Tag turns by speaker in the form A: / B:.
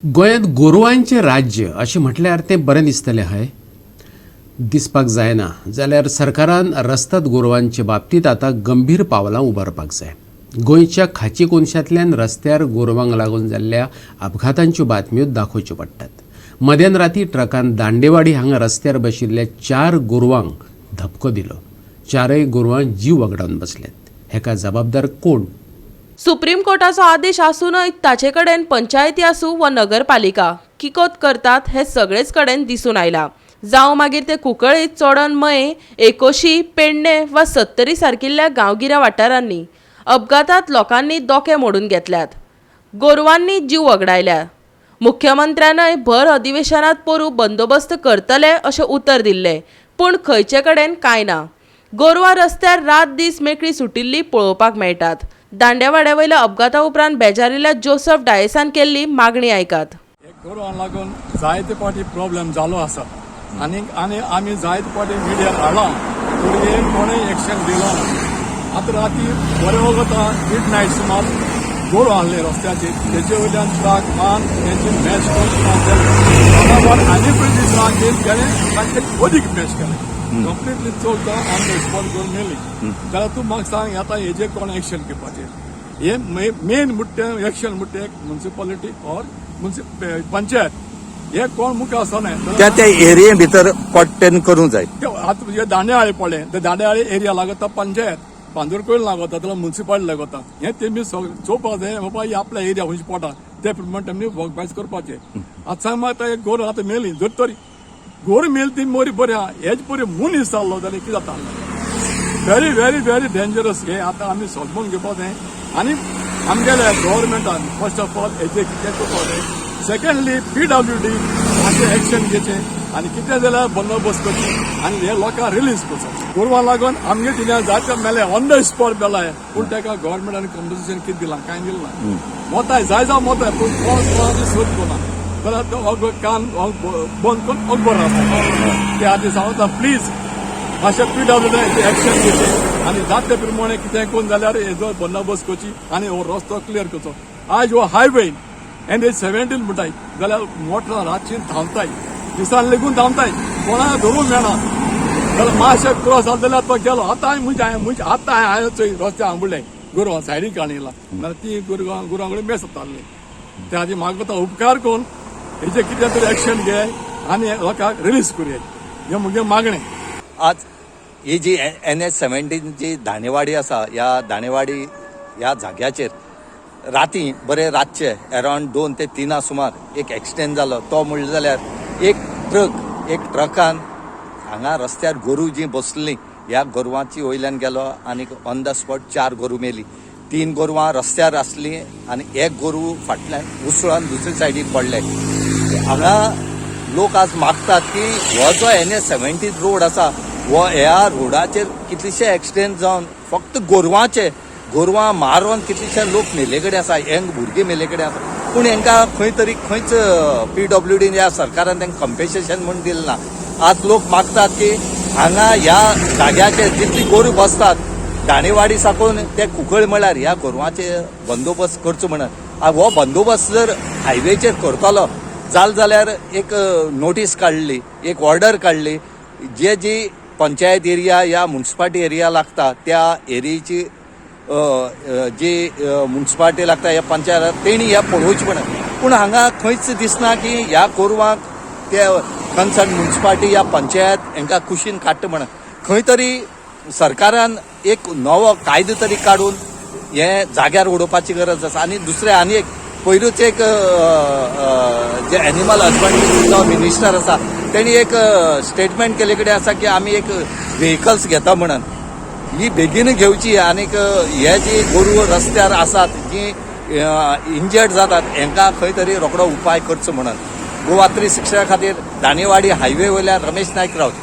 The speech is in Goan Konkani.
A: गोंयांत गोरवांचें राज्य अशें म्हटल्यार तें बरें दिसतलें हय? दिसपाक जायना जाल्यार सरकारान रस्ताद गोरवांचे बाबतींत आतां गंभीर पावलां उबारपाक जाय. गोंयच्या खाची कोनशांतल्यान रस्त्यार गोरवांक लागून जाल्ल्या अपघातांच्यो बातम्यो दाखोवच्यो पडटात. मध्यान राती ट्रकान दांडेवाडी हांगा रस्त्यार बशिल्ल्या 4 गोरवांक धपको दिलो. 4 गोरवां जीव वगडावन बसल्यात. हेका जबाबदार कोण?
B: सुप्रीम कोर्टाचो आदेश आसूनय ताचे कडेन पंचायती आसूं वा नगरपालिका किकोत करतात हे सगळेच कडेन दिसून आयला. जावं मागीर ते कुंकळ्ळी, चोडण, मये, एकोशी, पेडणे वा सत्तरी सारकिल्ल्या गांवगिऱ्या वाठारांनी अपघातांत लोकांनी दोके मोडून घेतल्यात, गोरवांनी जीव वगडायल्या. मुख्यमंत्र्यानय भर अधिवेशनात पोरूं बंदोबस्त करतले अशें उतर दिल्लें, पूण खंयचे कडेन कांय ना. गोरवां रस्त्यार रात दीस मेकळी सुटिल्ली पळोवपाक मेळटात. दांडेवाड्या वयल्या अपघाता उपरांत बेजारिल्ल्या जोसफ डायसान केल्ली मागणी आयकात.
C: गोरवांक लागून जायते फावटी प्रॉब्लेम जालो आसा आनी आनी आमी जायते फावटी मिडियार हाडलां, पूण हे कोणें एक्शन दिलो ना. आतां राती बरें वगता मिड नायट सुमार गोरवां आहले रस्त्याचेर, तेजे वयल्यान ट्रक मान तेंची मॅच करून आनी पळय ट्रक येवन तेणें तांचे अदीक मॅच केलें, कंप्लिटली चलता ऑन the spot करून मेली. जाल्यार तूं म्हाका सांग, आतां हेजेर कोण एक्शन घेवपाचें? हे मेन म्हणटा एक्शन म्हणटा एक मुन्सिपालिटी ऑर पंचायत, हे कोण मुखार आसना.
D: त्या त्या एरिये भितर पट्टेन करूंक जाय.
C: आतां जे दांडेआळे पडले ते दांडेआळे एरिया लागता पंचायत, बांदोडकयल लागता, जाल्यार मुन्सिपालिटी लागता. हे तेमी चोवपाक जाय, बाबा ही आपल्या एरिया खंयची पडटा ते प्रमाणे तेमी वर्क करपाचें. आतां सांग म्हाका, एक गोर आतां मेली, जर तरी गोर मेली ती मोरी बरी आहा, हेच बरी मनीस जाल्लो जाल्यार कितें जाता? Very very very dangerous. हे आतां आमी समजून घेवपाक जाय आनी आमगेले गव्हर्मेंटान फर्स्ट ऑफ ऑल हेजे कितें करपाक जाय. सेकंडली, पीडब्ल्यूडी हाचें एक्शन घेवचें आनी कितें जाल्यार बंदोबस्त करचो आनी हे लोकांक रिलीज करचो. गोरवां लागून आमगे तिने जायते मेले, ऑन the spot मेलाय, पूण ताका गव्हर्मेंटान कंपन्सेशन कितें दिलां? कांय दिलें ना. मोताय जाय जावं मोताय, पूण कोण कोणाची सोद करना जाल्यार तो कान बंद करून अकबर आसा. ते आदी सांगता, प्लीज मातशें पीडब्ल्यूडी एक्शन घेवचें आनी जाता ते प्रमाणे कितें करून जाल्यार हेजो बंदोबस्त करची आनी हो रस्तो क्लियर करचो. आयज हो हायवे एनएच 17 म्हणटाय जाल्यार मोटरां रातची धांवताय, दिसान लेगून धांवताय, कोणाक धरूंक मेळना. जाल्यार मातशें क्रॉस जालें जाल्यार तो गेलो. आतां हांवें म्हणजे आतां हांवें चोय रस्त्या आंबुडले गोरवां सायडीक काडला, नाल्यार ती गोरवां गोरवां कडेन मेस जाताली. त्या खातीर म्हाका उपकार करून हेजे कितें तरी एक्शन घे आनी लोकांक रिलीज करुया, हें म्हगेलें मागणें.
D: आज ही जी एनएच 17 जी दाणेवाडी आसा, ह्या दाणेवाडी ह्या जाग्याचेर राती बरे रातचे अरावंड 2 ते 3 सुमार एक एक्सिडेंट जालो. तो म्हणलें जाल्यार एक ट्रकान हांगा रस्त्यार गोरूं जी बसलीं ह्या गोरवांची वयल्यान गेलो आनी ऑन the spot 4 गोरूं मेली. 3 गोरवां रस्त्यार आसलीं आनी एक गोरूं फाटल्यान उसळून दुसरे सायडीक पडलें. हांगा लोक आज मागतात की हो जो एनएच 17 रोड आसा, हो ह्या रोडाचेर कितलेशे एक्सिडेंट जावन फक्त गोरवांचे गोरवां मारून कितलेशे लोक मेल्ले कडेन आसा, यंग भुरगीं मेल्ले कडेन आसा. पूण हांकां खंय तरी खंयच पीडब्ल्यूडीन ह्या सरकारान तांकां कंपेन्सेशन म्हूण दिलें ना. आज लोक मागतात की हांगा ह्या जाग्याचेर जितली गोरूं बसतात, दाणेवाडी साकून ते कुंकळ म्हळ्यार ह्या गोरवांचे बंदोबस्त करचो म्हणून. हो बंदोबस्त जर हायवेचेर करतलो जाल जाल्यार एक नोटीस काडली, एक ऑर्डर काडली, जे जी पंचायत एरिया या मुन्सिपालिटी एरिया लागता त्या एरियेची जी मुन्सिपालिटी लागता ह्या पंचायत तेणी ह्या पळोवची म्हणून. पूण हांगा खंयच दिसना की ह्या गोरवांक ते कन्सर्न मुन्सिपालिटी या पंचायत हांकां कुशीन काडटा म्हणून. खंय तरी सरकारान एक नवो कायदो तरी काडून हे जाग्यार उडोवपाची गरज आसा. आनी दुसरें आनी एक पयरूच एक जे एनिमल हजबंड्रीचो मिनिस्टर आसा तेणी एक स्टेटमेंट केले कडेन आसा की आमी एक व्हेकल्स घेता म्हणून. ही बेगीन घेवची आनीक हे जी गोरवां रस्त्यार आसात, जी इंजर्ड जातात, हांकां खंय तरी रोखडो उपाय करचो म्हणून. गोवा 360 खातीर दाणेवाडी हायवे वयल्यान रमेश नायक रावता.